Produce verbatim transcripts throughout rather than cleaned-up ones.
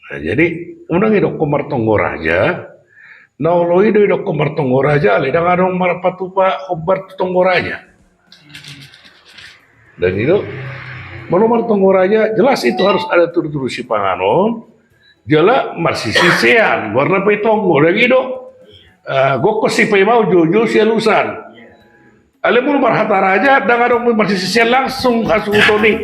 Nah, jadi unang idokkon martonggo raja. Na olo i do idokkon martonggo raja, alai ndang adong marpatupa hombar tu tonggo raja. Ndang i do. Molo martonggo raja, jelas itu harus ada tudu-tudu sipanganon. Jala marsisisean, goarna pe tonggo, ndang i do. Ah, gokkon sipaimau, joujou sialusan. Alai molo marhata raja, ndang adong marsisisean, langsung hasuhuton i.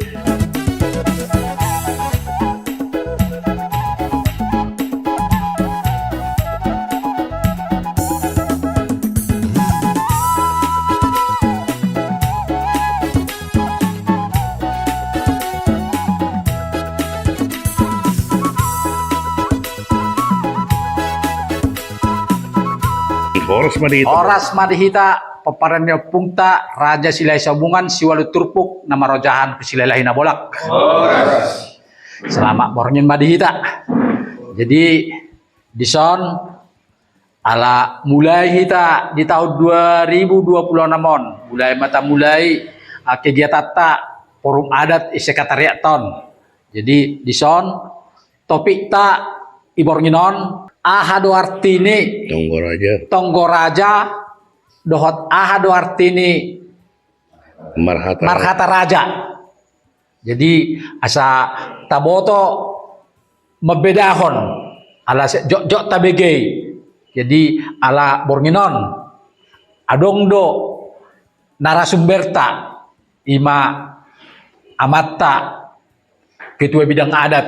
Horas ma di hita. Horas ma di hita, pomparan ni ompungta, Raja Silahi Sabungan, Siualu Turpuk, na marojahan tu Silalahi Nabolak. Horas. Selamat borngin ma di hita. Jadi, dison, ala mulai hita di tahun dua ribu dua puluh enam on, mulai ma tamulai, ah, kegiatanta, forum adat, sekretariatta on. Jadi, dison, topikta di borngin on, aha do arti ni Tonggo Raja. Tonggo Raja, dohot aha do arti ni Marhata. Marhata Raja. Jadi, asa taboto mambedahon, ala se-, jotjot tabege i. Jadi, ala borngin on, adong do narasumberta, i ma amanta ketua bidang adat,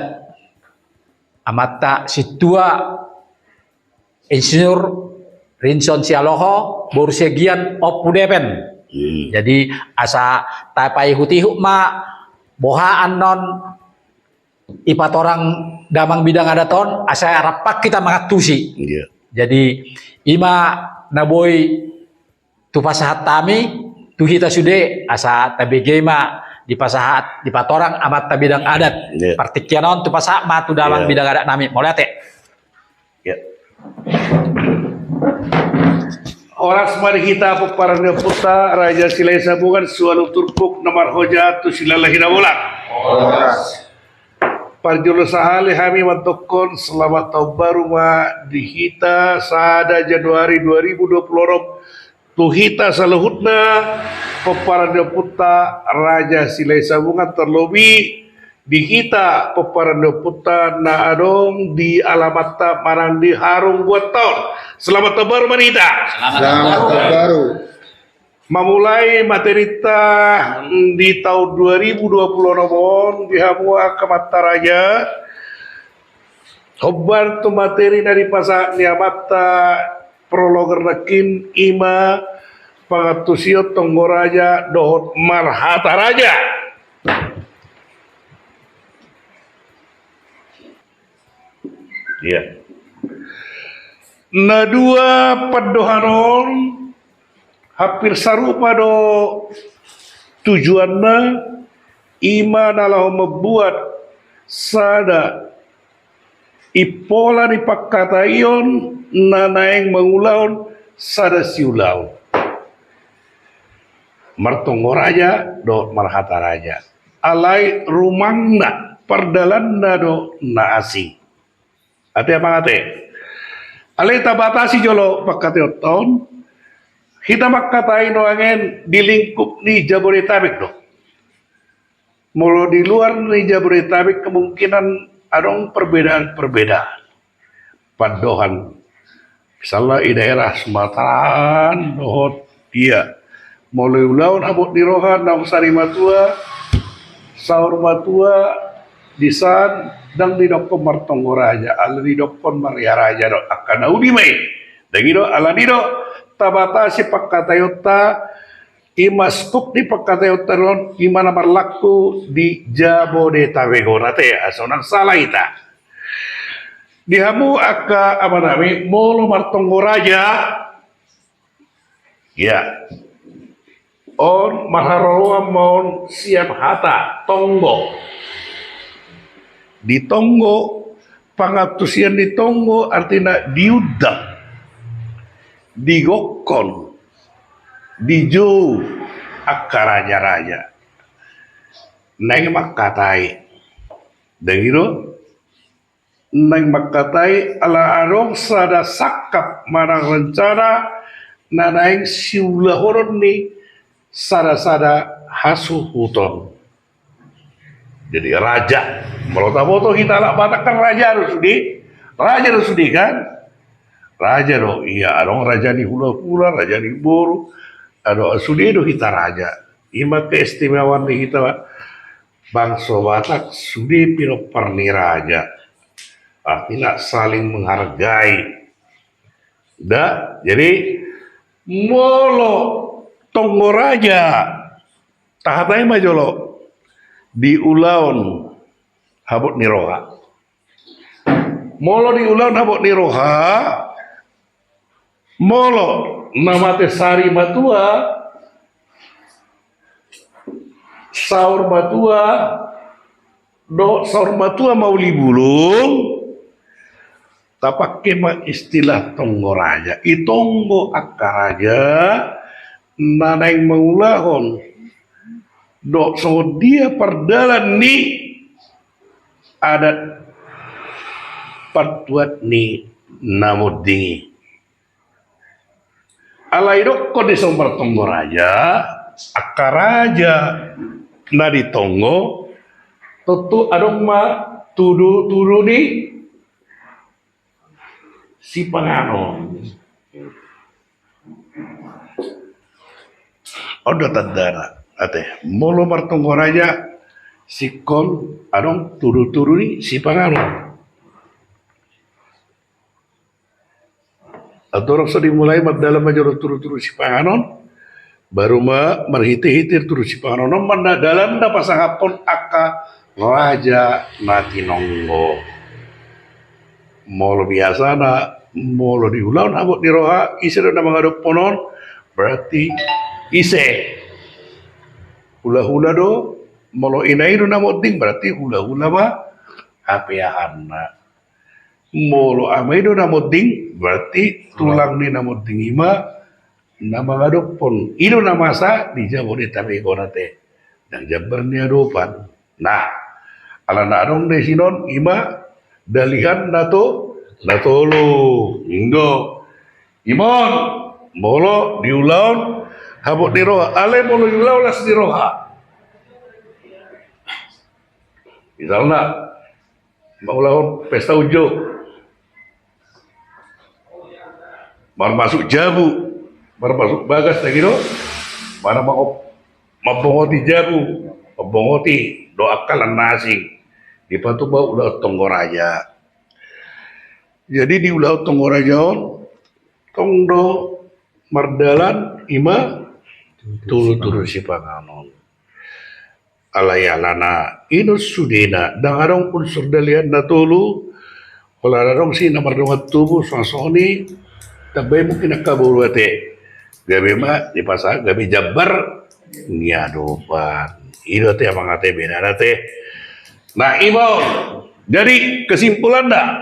amanta Sintua Insinyur Rinson Sialoho, boru Siagian, Ompu Depen. Hmm. Jadi, asa tapaihut-ihut ma boha annon dipatorang damang bidang adat on, asa rap hita mangantusi. Iya. Jadi, i ma na boi tupasahat hami tu hita sude, asa tabege ma dipasahat, dipatorang amanta bidang adat. Iya. Partingkian on tupasahat ma tu damang, iya, bidang adat nami. Mauliate. Ya. Horas ma di hita, pomparan ni ompunta Raja Silahi Sabungan, Siualu Turpuk, na marhoja tu Silalahi Nabolak. Horas. Parjolo sahali hami mandokkon selamat tahun baru ma di hita, sada Januari dua ribu dua puluh enam, tu hita saluhutna, pomparan ni ompunta Raja Silahi Sabungan, terlebih di hita pomparan ni ompunta na adong di alamanta manang di Harung Buat Taon. Selamat tahun baru ma di hita. Selamat tahun baru. Mamulai materinta di tahun dua ribu dua puluh enam on, di hamu angka amanta raja, hombar tu materi na dipasahat ni amanta prologer nangkin, i ma pangantusion tonggo raja dohot marhata raja. Iya. Na dua pandohan on hampir sarupa do tujuanna, i ma na laho mambuat sada impola ni pangkataion na naeng mangulahon sada siulaon. Martonggo raja dohot marhata raja. Alai rumangna, pardalanna do na asing. Ate amang ate. Alai tabatasi jolo pangkataionta on, hita mangkatai nuaeng di lingkup ni Jabodetabek do. Molo di luar ni Jabodetabek kemungkinan adong perbedaan-perbedaan pandohan. Misalna di daerah Sumatera an dohot, iya, molo ulaon habot ni roha naung sari matua, saur matua, di san ndang didokkon martonggo raja, alai didokkon maria raja do, angka na uli ma i. Ndang i do, alani do tabatasi pangkataionta, i ma skup ni pangkataionta on, i ma na marlaku di Jabodetabek on, ate, asa unang sala hita. Di hamu angka amanami, molo martonggo raja, ya, on marharoroan ma on sian hata tonggo. Di tonggo, pangantusion ni tonggo artina diundang, digokkon, dijou angka raja-raja. Naeng mangkatai. Ndang i do? naeng mangkatai ala adong sada sangkap manang rencana na naeng siulahonon ni sada-sada hasuhuton. Jadi raja, molo taboto hita halak Batak kan raja do sude, raja do sude kan, raja do ia, adong raja ni hula-hula, raja ni boru, adong sude do hita raja. Ima keistimewaan ni hita bangso Batak, sude pinompar ni raja. Artina saling menghargai. Da, jadi molo tonggo raja, tahatai ma jolo di ulaon habot ni roha. Molo di ulaon habot ni roha, molo na mate sari matua, saur matua, dohot saur matua mauli bulung, tapangke ma istilah tonggo raja. I tonggo angka raja na naeng mangulahon dohot songon dia pardalan ni adat partuat ni na monding i. Alai dokkon di songon martonggo raja, angka raja na ditonggo, tontu adong ma tudu-tudu ni sipanganon. On do tandana, ate, molo martonggo raja, singkon adong tudu-tudu ni sipanganon. Andorang so dimulai mardalan ma jolo tudu-tudu sipanganon, baru ma marhite-hite tudu sipanganon on ma na dalan na pasangaphon angka raja na tinonggo. Molo biasana, molo di ulaon habot ni roha, ise do na mangadophon on, berarti ise. Hula-hula do, molo ina i do na monding, berarti hula-hula ma hapeahanna. Molo ama i do na monding, berarti tulang ni na monding i ma na mangadophon. I do na masa di Jabodetabek on, ate. Ndang jambar ni adopan. Nah, alana adong do sinon, ima dalihan na to, na tolu. Inggo. Ima on, molo di ulaon habot ni roha. Alai molo di ulaon las ni roha. Misalna, mangulahon pesta unjuk. Marmasuk jabu, marmasuk bagas lagi do. Mana mangop-, mambongoti jabu, mambongoti do angka lan na asing. Dipatupa ulaon tonggo raja. Jadi di ulaon tonggo raja on, tong do mardalan ima tudu-tudu sipanganon. Alai alana i do sudena, ndang adong unsur dalihan na tolu, holan adong si na mardongan tubu, songon i, tamba i mungkin angka boru, ate. Gabe ma, dipasahat, gabe jambar ni adopan. I do ate, amang ate, beda ate. Nah, ima on. Jadi, kesimpulanna,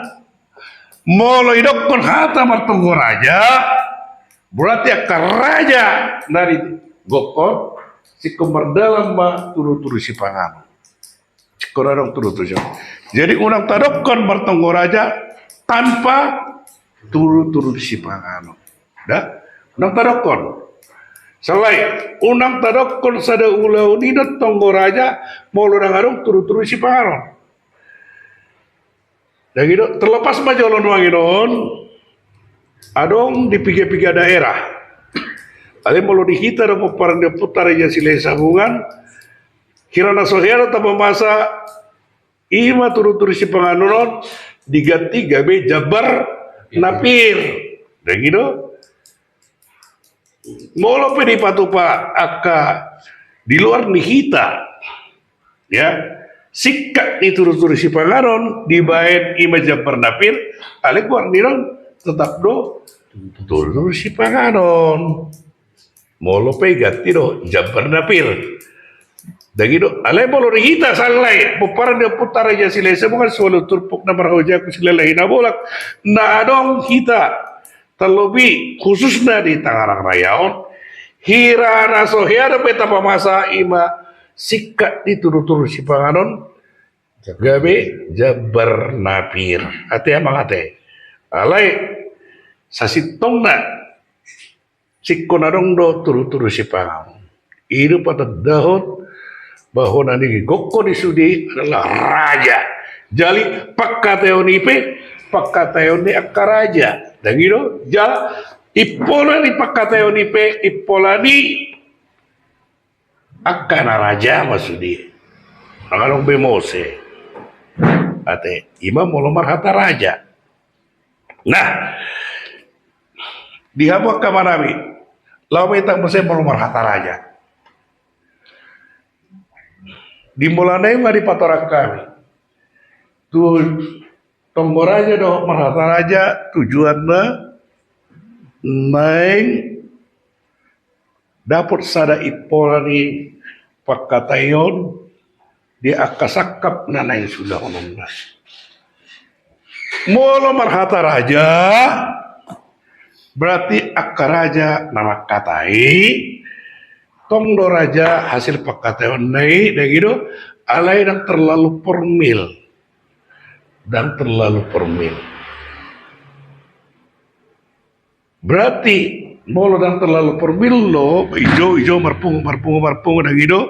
molo idokkon hata martonggo raja, berarti angka raja na di gokkon, singkon mardalan ma tudu-tudu sipanganon. Singkon adong tudu-tudu sipanganon. Jadi unang tadokkon martonggo raja tanpa tudu-tudu sipanganon. Da? Unang tadokkon. Sala i, unang tadokkon sada ulaon i do tonggo raja, molo ndang adong tudu-tudu sipanganon. Jadi do, terlepas ma jolo nuaeng on, adong di piga-piga daerah. Alai molo di hita do pomparan ni Ompunta Raja Silahisabungan, hira na so hea do tapamasa ima tudu-tudu sipanganon on diganti gabe jambar na pir. Ndang i do. Molo pe dipatupa angka di luar ni hita, ya, singkat ni tudu-tudu sipanganon, dibaen ima jambar na pir, alai goar ni on tetap do tudu-tudu sipanganon. Molo pe ganti do jambar na pir. Ndang i do, alai molo di hita sala i, pomparan ni Ompunta Raja Silahisabungan, siwalu turpuk na marhau jaku, silalahi na bolak, na adong hita, terlebih khususna di Tangerang Raya on, hira na so hea dope tapamasa ima singkat ni tudu-tudu sipanganon, Gabe jambar na pir. Ate amang ate. Alai sasintongna singkon adong do turu-turu sipanganon. I do patandahon bahwa na nigokhon i sude adalah raja. Jadi pangkataion i pe pangkataion ni angka raja. Dang i do? Jala impola ni pangkataion i pe impola ni angka na raja ma sude. Ndang adong be mose. Ate, i ma molo marhata raja. Nah, di hamu angka amanami, laho ma hita muse molo marhata raja. Di mulana i ma dipatorang hami tu tonggo raja dohot marhata raja, tujuanna naeng dapot sada impola ni pangkataion di angka sangkap na naeng siulahononna. Molo marhata raja, berarti angka raja na mangkatai, tong do raja hasil pangkataionna i, dang i do, alai ndang terlalu formil. Ndang terlalu formil. Berarti molo ndang terlalu formil do, ijo, ijo, marpungu, marpungu, marpungu, dang i do.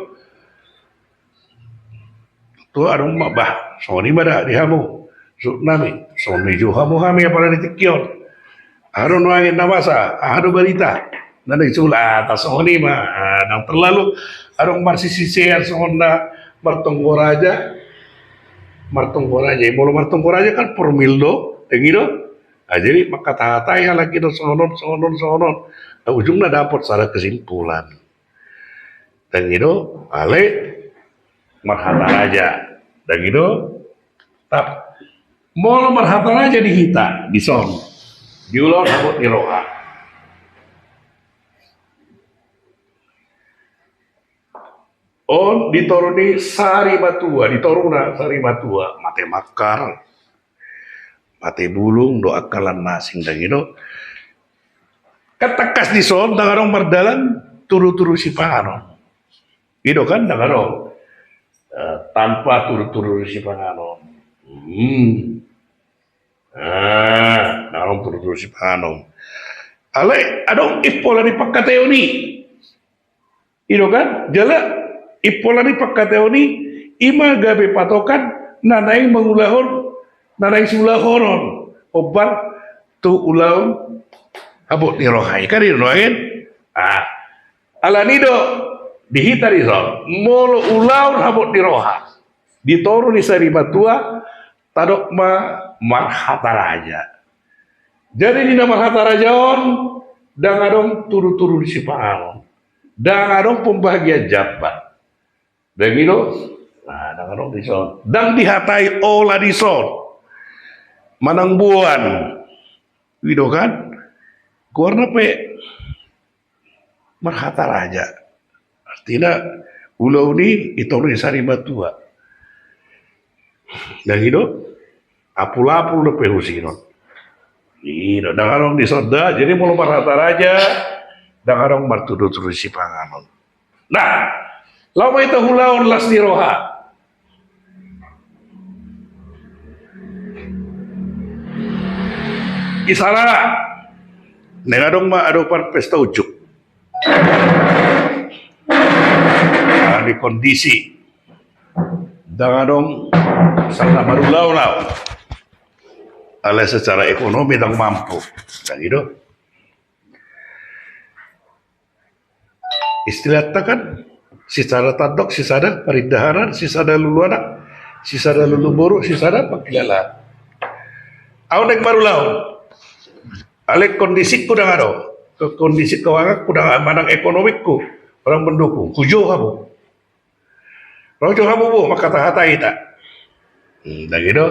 Tu adong ma, bah, songon i ma da di hamu. Sut nami, songon i jo hamu hami apala di tingki on. Aha do nuaeng na masa, aha do barita. Na naeng siula, ah, ta songon i ma, ah, ndang terlalu adong marsisisean songon na martonggo raja. Martonggo raja, molo martonggo raja kan formil do, dang i do. Ah, jadi mangkata-hatai halak i do songon on, songon on, songon on. Ah, ujungna dapot sada kesimpulan. Dang i do, alai marhata raja. Dang i do, tap. Molo marhata raja di hita, dison. Di ulaon habot ni roha. On di toru ni sarimatua, di toruna sarimatua, mate mangkar, mate bulung, dohot angka na asing, dang i do. Kan tangkas dison, ndang adong mardalan turu-turu sipanganon. I do kan, ndang adong. Eh, tanpa turu-turu sipanganon. Hmm. Ah, ndang adong turu-turu sipanganon. Alai, adong impola ni pangkataion i. I do kan, jala impola ni pangkataion i, i ma gabe patokan na naeng mangulahon, na naeng siulahonon, hombar tu ulaon habot ni roha i, kan i do nuaeng. Ah, alani do di hita dison, molo ulaon habot ni roha di toru ni sarimatua, tadok ma marhata raja. Jadi di na marhata raja on, ndang adong turu-turu ni sipanganon. Ndang adong pembagian jambar. Dang i do? Nah, ndang adong dison. Ndang dihatai ola dison. Manang boan. I do kan? Goarna pe marhata raja. Artina ulaon i di toru ni sarimatua. Dang i do? Apul-apul dope husinon. I do, ndang adong dison da, jadi molo marhata raja, ndang adong marturu-turu sipanganon. Nah, laho ma hita ulaon las ni roha. Isarana, naeng adong ma adopan pesta unjuk. Nah, di kondisi ndang adong sangkap marulaon au. Alai secara ekonomi ndang mampu. Dang i do? Istilahta kan, sisada tandok, sisada parindahanan, sisada lulu anak, sisada lulu boru, sisada pangkilalaan. Au naeng marulaon. Alai kondisingku ndang adong. Kondisi keuanganku ndang, manang ekonomingku ndang mendukung. Hujou hamu. Ro jo hamu bo, mangkata-hatai hita. Hmm, dang i do?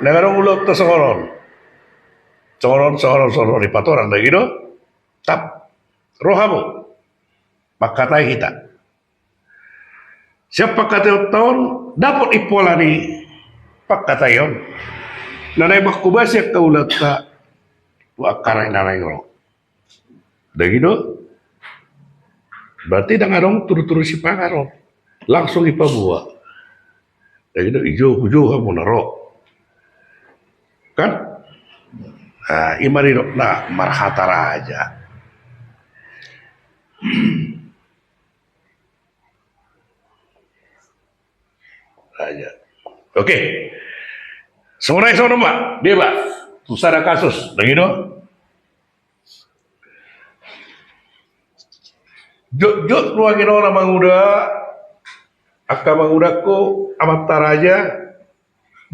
Ndang adong ulaonta songon on. Songon on, songon on, songon on, dipatorang, dang i do? Tap. Ro hamu. Mangkatai hita. Sian pangkataionta on, dapot impola ni pangkataion. Na naeng manghobasi angka ulaonta tu angka na naeng ro. Dang i do? Berarti ndang adong turu-turu sipanganon. Langsung dipaboa. Jadi do ijo, ijo hamu na ro. Kan? Nah, ima didok na marhata raja. Raja. Oke. Songon i songon ma, dia ba. Tu sada kasus, dang i do. Jotjot nuaeng on na manguda, angka mangudangku amanta raja,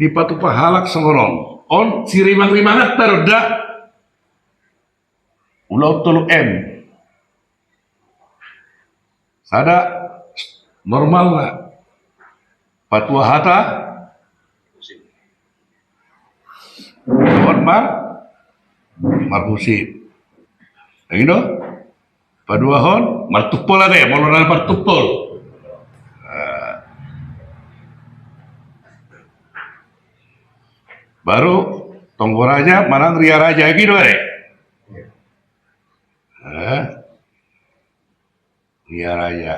dipatupa halak songon on. On sirimangrima hata do da. Ulaon tolu M. Sada normalna. Paduahon hata. Paduahon mar, marhusip. Dang i do? Paduahon martumpol ate, molo na martumpol. Ah. Baru tonggo raja manang ria raja, dang i do ate? Ah. Ria raja.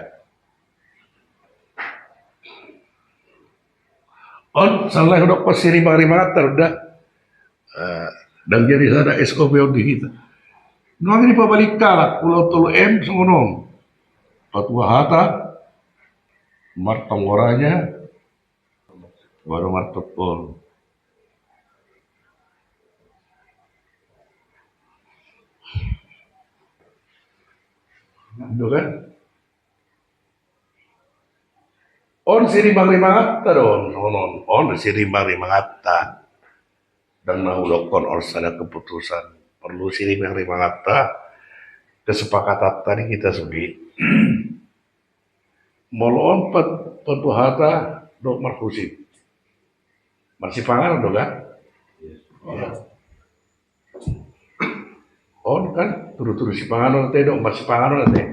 On, sala hudokkon sirimangrima hata do da. Eh, dang jadi sada S O P on di hita. Nuaeng dipabalik halak, ulaon tolu M songon on. Paduahon hata, martonggo raja, baru martumpol. Gitu kan? On sirimangrima hata do on, on, on, on sirimangrima hata. Dang na hudokkon on sada keputusan. Perlu sirimangrima hata, kesepakatan tadi kita sugi. Molo on pat-, paduahon hata do marhusip. Marsipanganon do kan? On kan, tudu-tudu sipanganon ate do, marsipanganon ate.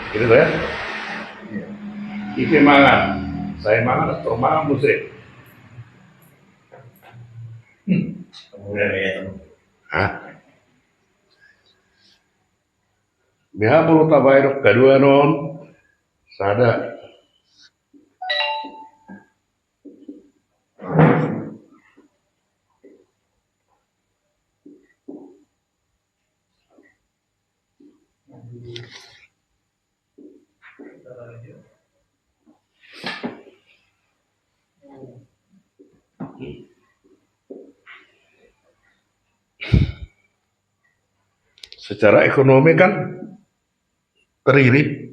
Gitu ya? Ise mangan, sai mangan, tor mangan muse. Hah? Beha molo tabaen on kadua non, sada. Secara ekonomi kan teririt.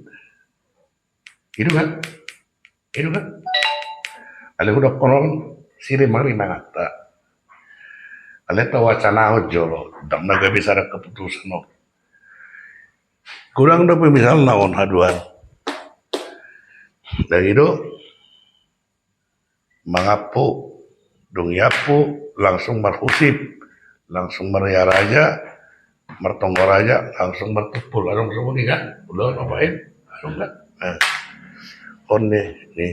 Gitu kan? Gitu kan? Alai hudokkon on sirimangrima hata. Alai tawacanahon jolo, dang na gabe sada keputusan on. Godang dope misalna on haduan. Dang i do. Mangampu, dung iampu, langsung marhusip, langsung marria raja, martonggo raja, langsung martumpol. Adong songon i kan? Ulaon na baen. Adong kan? Eh. On ni, ni.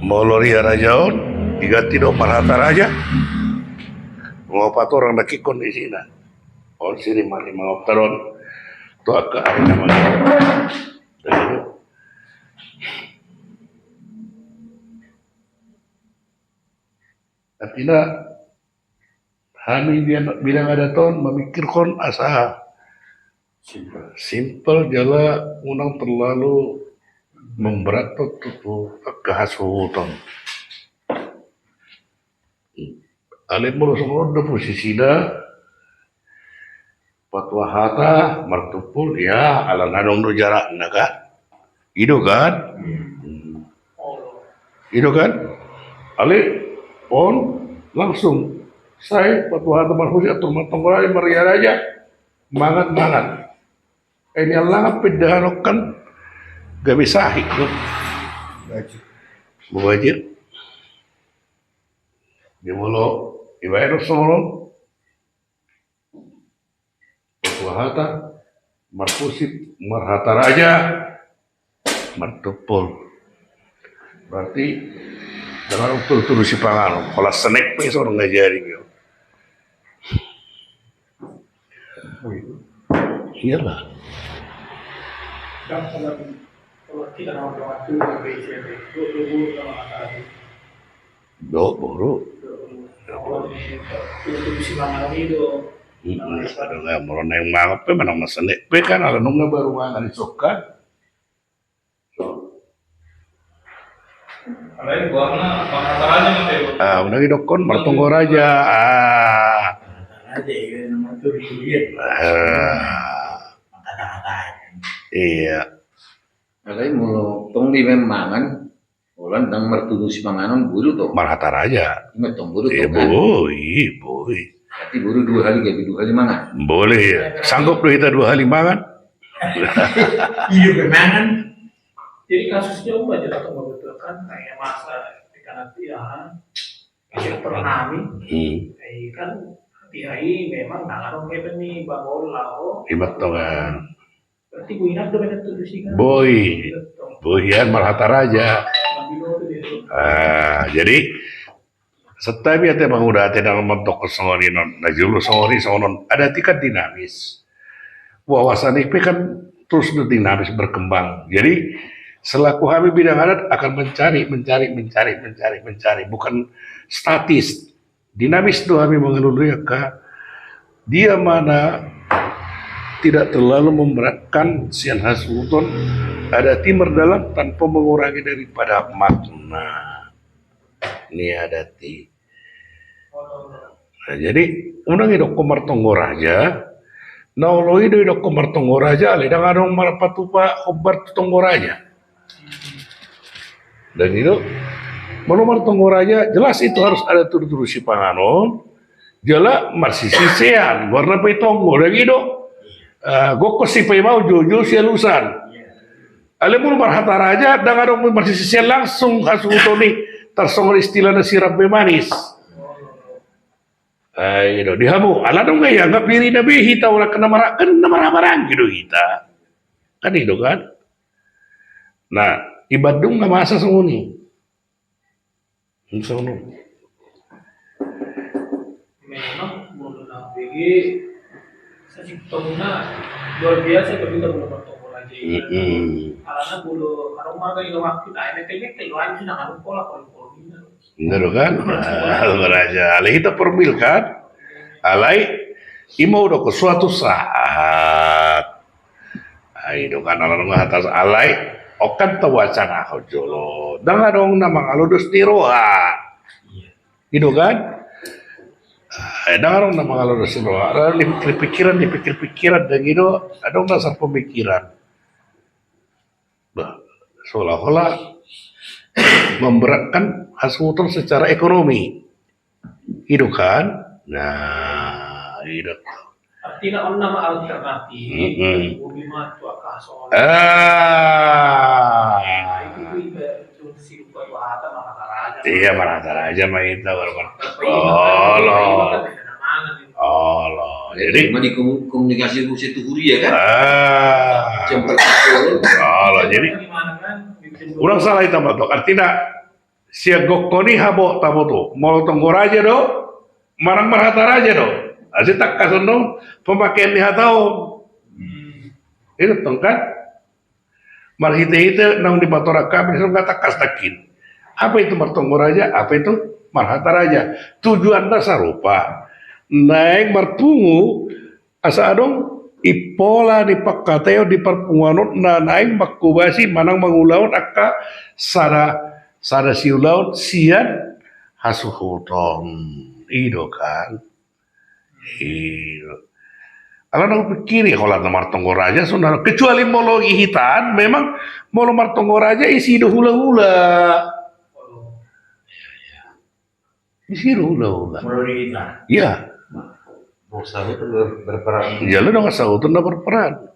Molo ria raja on, diganti do marhata raja. Nunga opat orang nangkikkon di sina. On sirimangrima hata do on. Tu angka ari na mangihut. Dang i do. Artina, hami di bidang adat on mamikirhon asa simpel jala unang terlalu memberathon tu angka hasuhuton. Alai molo songon on do posisina, paduahon hata martumpol, ya, alana adong do jarakna kan. Gitu kan? Gitu kan? Alai on langsung. Sai paduahon hata marhusip, tor martonggo raja, marria raja. Mangan, mangan. Eh, ni alana pindahan on kan gabe sahit do. Mubajir. Dia molo ibaen on songon on. Paduahon hata, marhusip, marhata raja, martumpol. Berarti dang adong tudu-tudu sipanganon. Holan snack pe songon i jadi. Iyalah. Kan kalau kita nama doa tu, B C B, doa dulu sama kata. Doa boru. Doa boru. Doa boru. Itu bisa mangan itu. Mm-mm. Aduh, nggak, molo naeng mangan pe, manang na sandek pe kan, ala nunga baru mangan i sokan. Alai goarna marhata raja ma, Teo. Ah, unang didokkon martonggo raja. Ah. Marhata raja, iya, nama tu dia. Ah. Marhata raja. Iya. Alai molo tong di mangan, holan ndang martudu sipanganon, boi do tong. Marhata raja. Ima tong, boi do tong, kan? Boi, boi. Berarti boi do dua hali, gabe dua hali mangan. Boleh, ya. Sanggup do hita dua hali mangan? Iya, mangan. Jadi kasusnya, Om, aja datang membetulan kan, kayak masa di kanan tiahan, kasih pernah nami. Hmm. Eh, kan, tiai memang nggak ada kayak ini, Bang Ola, oh. Ima tong, kan. Berarti boi nang do, benar tuh, sih, kan? Boi. Iya, tong. Boi, ya, marhata raja. Ngambil waktu dia tuh. Ah, jadi, santabi ate, Bang, uda ate, dalam bentuk songon i non. Na jolo songon i, songon on. Adat i kan dinamis. Wawasan i pe kan terus dinamis, berkembang. Jadi, selaku hami bidang adat akan mencari, mencari, mencari, mencari, mencari. Bukan statis. Dinamis do hami mangalului angka dia mana tidak terlalu memberatkan sian hasuhuton adat i mardalan tanpa mengurangi daripada makna ni adat i. Nah, jadi, unang didokkon martonggo raja, na olo i do didokkon martonggo raja, alai ndang adong marpatupa hombar tu tonggo raja. Dan itu, molo martonggo raja, jelas itu harus ada tudu-tudu sipanganon, jala marsisisean, goarna pe tonggo, dan itu, eh, gokkon sipaimaon, joujou sialusan. Alai molo marhata raja, ndang adong marsisisean langsung hasuhuton i, tarsongon istilah na sirambe manis. Ah, i do, di hamu, ala dung nga ianggap diri na be hita, ora kena mara-, kan na maramaranggi do hita. Kan i do kan? Nah, i Bandung nga masa songon i. Songon i. Memang molo na bege sasintongna luar biasa, tapi kalau martonggo raja i. Mm-mm. Alana molo adong marga i waktu, nah, mekel-mekel lo aja, nah, anu pola, pola, pola. Bener kan? Nah, raja. Alai hita formil kan? Alai, ima uda ko suatu saat. Ai do kan, ala nunga hata, alai, on kan tawacanahon jolo. Ndang adong na mangalodos ni roha. I do kan? Ai, ndang adong na mangalodos ni roha. Alai dipikir-pikiran, dipikir-pikiran, ndang i do, adong na sarpemikiran. Bah, seolah-olah memberatkan hasuhuton secara ekonomi. I do kan? Nah, i do. Artina on nama alternatif, mm-mm, bumi ma tu angka songon. Ah. Nah, itu, itu, itu, itu si lupa tu hata, marhata raja. Iya, marhata raja ma hita, baru mar-, olo. Olo. Jadi, jadi, ma di komu-, komunikasi Rusia tu Huria kan? Ah. Jam berkumpul. Olo, jadi, gimana kan? Urang salah hita ma tu. Artina, sian gokkon i habot, habot tu. Molo tonggo raja do, manang marhata raja do. Asa tangkas on do pemakaian ni hata on. Hmm. I do tong kan? Marhite-hite naung dipatorang hami, so nga tangkas nangkin. Apa itu martonggo raja, apa itu marhata raja. Tujuanna sarupa. Naeng marpungu, asa adong i pola ni pangkataion di parpunguan on na naeng manghobasi manang mangulahon angka sada, sada siulaon sian hasuhuton. I do kan? I do. Ala na hupikiri, holan na martonggo raja, songon, kecuali molo i hita an, memang molo martonggo raja, isi do hula-hula. Isi do hula-hula. Molo di hita? Iya. Sahuton ber-, berperan. Iya, lo dong sahuton na berperan.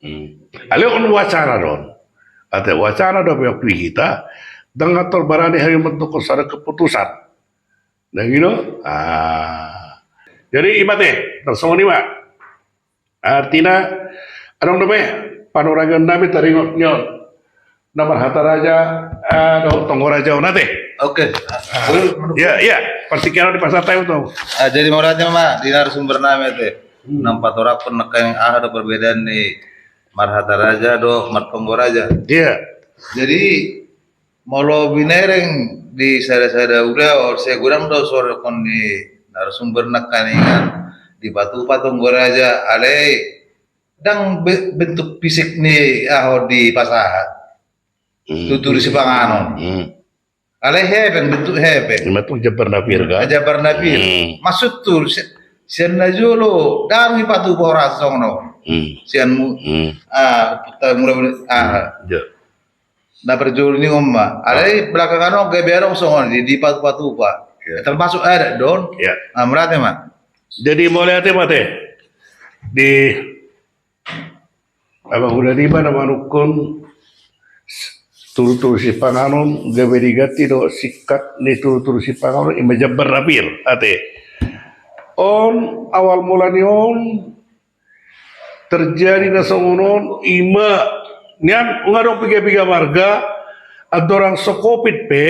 Hmm. Alai on wacana do on. Ate wacana do, beok di hita, ndang tor barani hami mandokkon sada keputusan. Ndang i do? Ah. Jadi, ima ate, tarsongon i ma. Artina, adong dope panurangion nami taringot ni on. Na marhata raja, ah, dohot tonggo raja on ate. Oke. Ah. Iya, iya. Partingkian on dipasahat hami tu. Ah, jadi molo ate ma, di narasumber nami ate. Hmm. Naung patorangkon nangkaning aha do perbedaan ni marhata raja dohot martonggo raja. Iya. Jadi molo binereng di sada-sada ulaon, sai godang do songon di narasumber nangkaningan, dipatupa tonggo raja, alai ndang be-, bentuk fisik ni aha dipasahat. Hmm. Tutur sipanganon. Hmm. Alai hepeng, bentuk hepeng. Ima tung jambar na pir, kan? Jambar na pir. Hmm. Maksud tu si-, sian na jolo ndang dipatupa horas songon on. Hmm. Sian mu-, hmm, ah, putar mula-mula, ah. Hmm. Iya. Na parjolo ni on ma. Alai belakangan on gabe adong songon i, dipatupa-tupa. Iya. Termasuk adat do on. Iya. Ah, mauliate ma. Jadi mauliate ma ate. Di Abang Uda Riba na manungkun tutur-tutur sipanganon, gabe diganti do singkat ni tutur-tutur sipanganon, ima jambar na pir, ate. On awal mula ni on terjadi na songon on, ima nian nunga adong piga-piga marga, andorang so covid pe,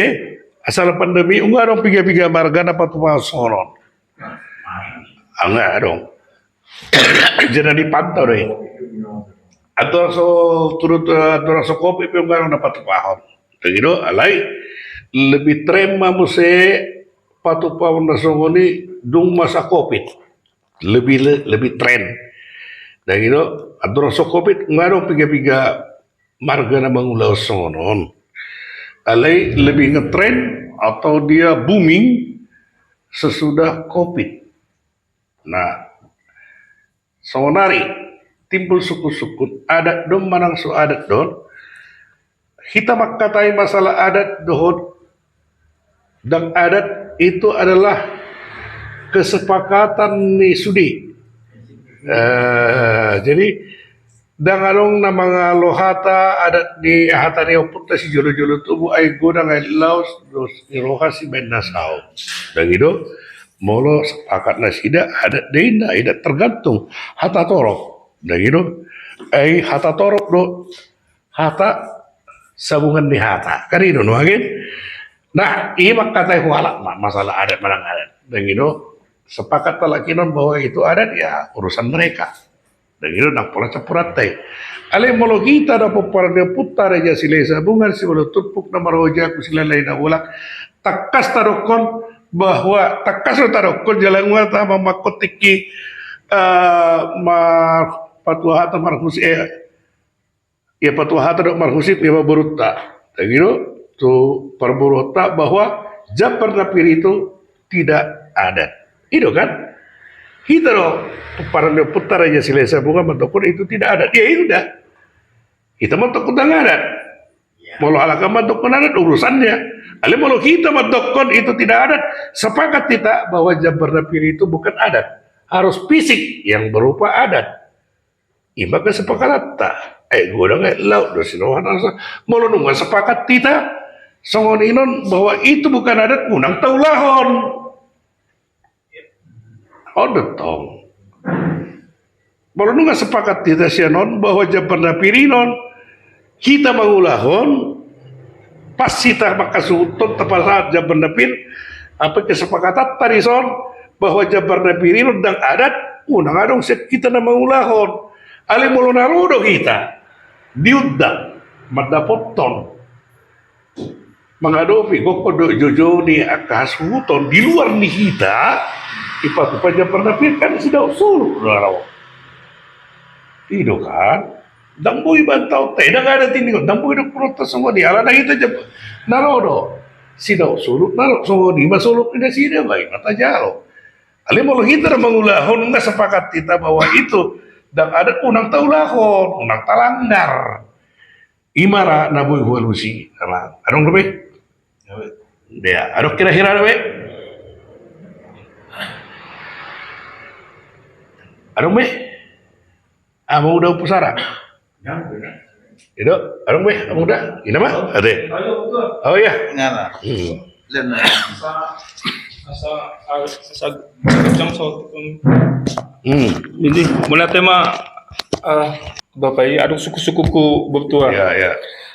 asal pandemi, nunga adong piga-piga marga na patupahon songon on. Nunga adong. Jadi dipantau do i. Andorang so turut, andorang so covid pe nunga adong na patupahon. Ndang i do, alai lebih tren ma muse patupahon na songon i dung masa covid. Lebih le-, lebih tren. Ndang i do, andorang so covid nunga adong piga-piga marga na mangulahon songon on. Alai lebih ngetren atau dia booming sesudah covid. Nah, saonari timbul sungkun-sungkun, adat do on manang so adat do on. Hita mangkatai masalah adat dohot ndang adat itu adalah kesepakatan ni sude. Eh, jadi ndang adong na mangalo hata adat ni, hata ni ompunta sijolo-jolo tubu, ai godang aek laut dos ni roha sibaen na saut. Ndang i do, molo sepakat nasida adat do inna, inna tergantung hata torop. Ndang i do, ai hata torop do hata, sambungan ni hata. Kan i do nuaeng. Nah, i mangkatai hualap ma masalah adat manang adat. Ndang i do, sepakat halak i on bahwa itu adat, ya urusan mereka. Ndang i do, ndang pola campuranta i. Alai molo hita do pomparan ni ompunta Raja Silahi Sabungan, Simbolon Turpuk na marhata jabu, Silalahi Nabolak, tangkas tadokkon bahwa, tangkas do tadokkon jala nunga tahe mangkotik i, eh, ma-, patua hata marhusip, eh, ia patua hata dohot marhusip ia ma borunta. Ndang i do, tu parboruonta bahwa jambar na pir itu tidak adat. I do kan? Hita do, pomparan ni ompunta Raja Silahi Sabungan mandokkon itu tidak adat. Ya itu dah. Hita mandokkon ndang adat. Molo halak an mandokkon adat urusannya. Alai molo hita mandokkon itu tidak adat, sepakat hita bahwa jambar na pir itu bukan adat. Harus fisik yang berupa adat. Ima kesepakatanta. Aek godang aek laut dos ni roha na saut. Molo nunga sepakat hita songon i on bahwa itu bukan adat, unang taulahon. On do tong. Molo nunga sepakat hita sian on bahwa jambar na pir i on hita mangulahon, pas hita mangkasuhuthon tapasahat jambar na pir, apa kesepakatanta dison bahwa jambar na pir i on ndang adat, unang adong sian hita na mangulahon. Alai molo na ro do hita diundang mandapothon, mangadopi gokhon dohot joujou ni angka hasuhuton di luar ni hita, ipatupa jambar na pir, kan sidaon solup do na ro. I do kan? Ndang boi bantaonta i, ndang adat i ninna, ndang boi dohononta songon i, alana hita jam-, na ro do sidaon solup, na ro songon i ma solup ni nasida, baen ma tajalo. Alai molo hita na mangulahon, nunga sepakat hita bahwa itu ndang adat, unang taulahon, unang talanggar. Ima ra na boi hualusi, amang. Adong dope? Ya, adong kira-kira dope? Adong be? Amang Uda Ompusara? Ya, ya. Itu, adong be, Amang Uda? Inna ma? Ate. Oh iya. Ngana. Hmm. Asa, asa, asa, jam so. Hmm. Jadi, mauliate ma, eh, Bapa i, adong suku-sukuku bertua. Ya, ya.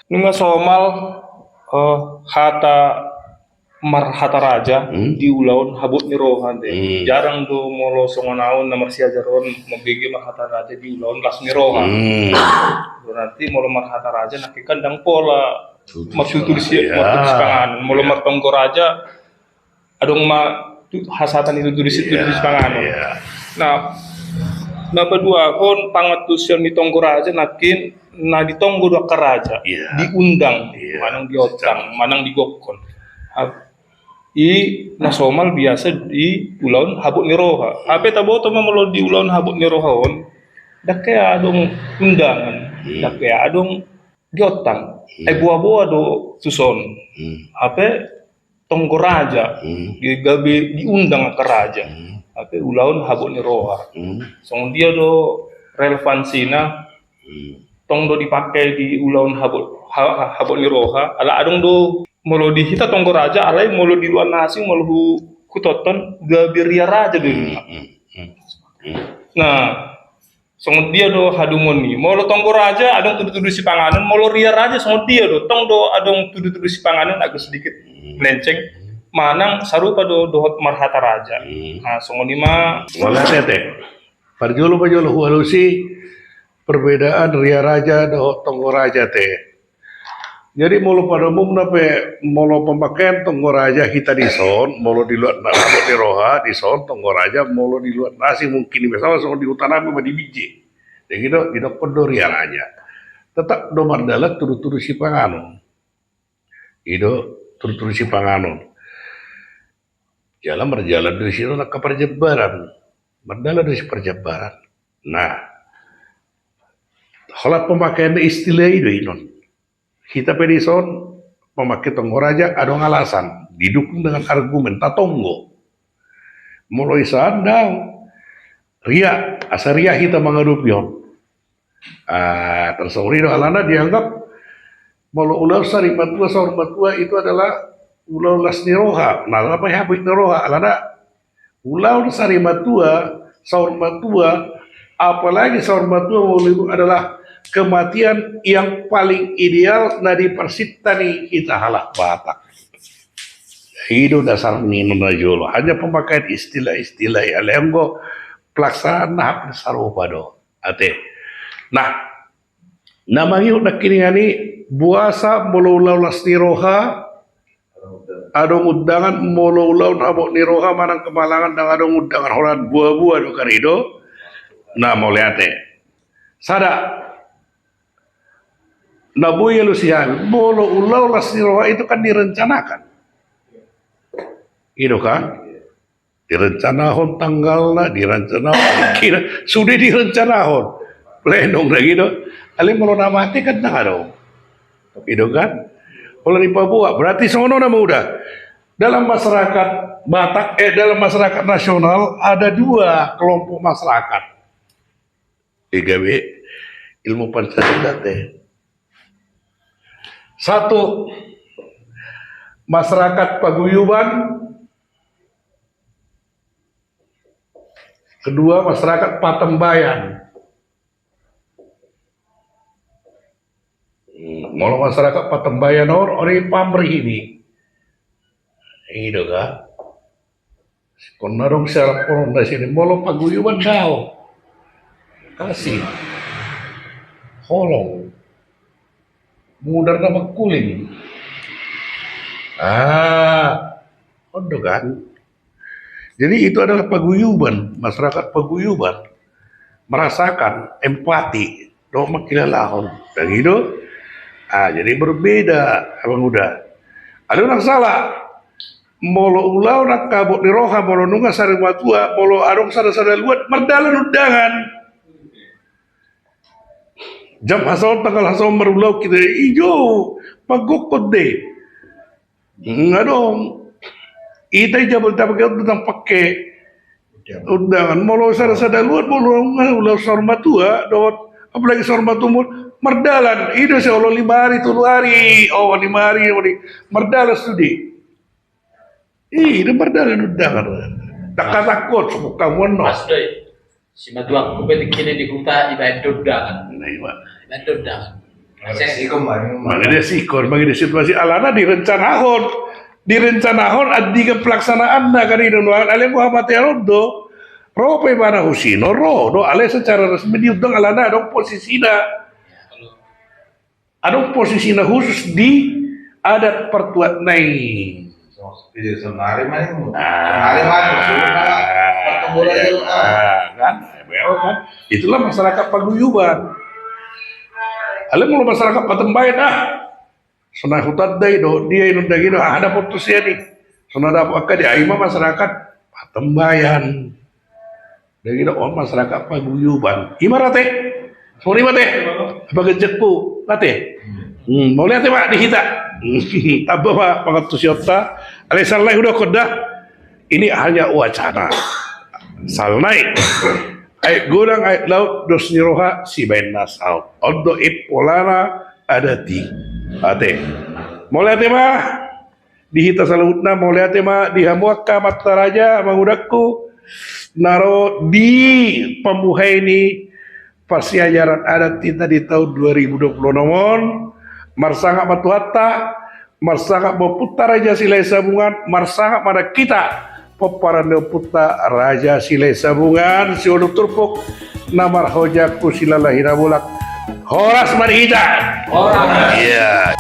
Nunga somal, eh, hata marhata raja di ulaon habot ni roha, ate. Jarang do molo songon au na marsiajar on mambege marhata raja di ulaon las ni roha. Berarti molo marhata raja nangkin kan ndang pola martutur si, martutur sipanganon. Molo martonggo raja adong ma hasahatan i tutur si, tutur sipanganon. Nah, na paduahon pangantusion ni tonggo raja nangkin na ditonggo do angka raja, diundang, manang diotang, manang digokkon. I na somal biasa di ulaon habot ni roha. Hape taboto ma molo di ulaon habot ni roha on, ndang hea adong undangan, ndang hea adong diotang. Ai boa-boa do tuson. Hape tonggo raja, di gabe diundang angka raja. Hape ulaon habot ni roha. Songon dia do relevansina? Tong do dipake di ulaon habot, ha-, ha-, habot ni roha, ala adong do molo di hita tonggo raja, alai molo di luat na asing molo hu-, hutonton gabe ria raja do. Nah, songon dia do hadomuan i? Molo tonggo raja adong tudu-tudu sipanganon, molo ria raja songon dia do? Tong do adong tudu-tudu sipanganon, agak sedikit melenceng, manang sarupa do dohot marhata raja. Nah, songon i ma. Molo tete. Parjolo, parjolo hualusi perbedaan ria raja dohot tonggo raja, ate. Jadi molo pada umumna pe, molo pemakaian tonggo raja hita dison, molo di luat na habot ni roha dison tonggo raja, molo di luat na asing mungkin, misalna songon di huta nami ma di Binjai. Jadi do, didokkon do ria raja. Tetap do mardalan tudu-tudu sipanganon. I do, tudu-tudu sipanganon. Jala marjalan do disi do angka parjambaran. Mardalan do disi parjambaran. Nah, holan pemakaian istilah i do inon. Hita pe dison pemake tonggo raja adong alasan, didukung dengan argumen, tatonggo. Molo i sandang, ria, asa ria hita mangadopi on. Ah, tarsongon i do alana dianggap molo ulaon sari matua saur matua itu adalah ulaon las ni roha. Nah, las ni roha, alana ulaon sari matua saur matua, apalagi saur matua molo itu adalah kematian yang paling ideal na diparsinta ni hita halak Batak. I do dasar ni na jolo. Hanya pemakaian istilah-istilah i, alai anggo pelaksanaan na hampir sarupa do. Ate. Nah, na mangihut nangkiningan i, boasa molo ulaon las ni roha adong undangan, molo ulaon habot ni roha manang kemalangan ndang adong undangan, holan boa-boa do kan i do. Nah, mauliate. Sada. Na boi alusi hami, molo ulaon las ni roha itu kan direncanakan. I do kan? Direncanahon tanggalna, direncanahon kira, sude direncanahon. Lenong lagi do. Alai molo na mate kan ndang adong. I do kan? Molo dipaboa, berarti songon on ma uda. Dalam masyarakat Batak, eh, dalam masyarakat nasional ada dua kelompok masyarakat. Di gabe ilmu Pancasila, ate. Satu, masyarakat paguyuban. Kedua, masyarakat patambayan. Hmm, molo masyarakat patambayan on, on i pamrih i. I do kan? Songon na adong siarap on na sini, molo paguyuban dao. Kasi. Holong. Mudar na mangkuling. Ah, on do kan? Jadi itu adalah paguyuban, masyarakat paguyuban merasakan empati, dohot mangkilalahon. Begitu? Ah, jadi berbeda, Abang Uda. Alai ndang sala. Molo ulaon angka habot ni roha, molo nunga sari matua, molo adong sada-sada luat, mardalan undangan. Jam hasahon, tanggal hasahon marulaon hita, ijo, panggokkon de. Nga dong. Hita i Jabodetabek ndang pake undangan. Molo sada-sada luat, molo ulaon saur matua dohot, apalagi saur matua, mardalan. I do se olo lima ari, tolu ari, o lima ari, o di, mardalan sude. I do mardalan undangan. Tangka-tangkon, sokot hamu annon. Pas do i. Simatuangku pe tingki na di huta, ibaen do undangan. Nah, ima. Ibaen do undangan. Mangido sikon, mangido situasi, alana direncanahon. direncanahon andigan pelaksanaanna kan i do nuaeng, alai molo hamatean on do, ro pe ibana husino, ro do, alai secara resmi diundang alana adong posisina. Adong posisina khusus di adat partuatna i. Jadi saonari ma i. Ah, saonari ma i, maksudna, pertemuan iya, aja, ah, kan? Kan? Itulah masyarakat paguyuban. Alai molo masyarakat patembayan, ah, sonai hutanda i do, dia inunda i do, ah, ada putus ya nih. Sonai dapot angka dia, ah, ima masyarakat patembayan. Dagina on masyarakat paguyuban. Ima rate. Songon ima te. Apa gejekku rate. Hmm, mauliate ma di hita. Tamba ma pangantusionta. Alai sala nai hudokkon da. Ini hanya wacana. Sala nai. Aek godang aek laut, dos ni roha sibaen na saut. On do i polana adat i. Ate. Mauliate ma. Di hita saluhutna, mauliate ma di hamu angka amanta raja, amangudangku, na ro di pambuhai ni parsiajaran adat hita di tahun dua ribu dua puluh enam on. Marsangap ma Tuhanta, marsangap ma ompunta Raja Silahisabungan, marsangap ma nang hita pomparan ni ompunta Raja Silahisabungan, Siwalunturpuk, na marhojak tu Silalahi Nabolak. Horas ma di hita. Horas. Iya.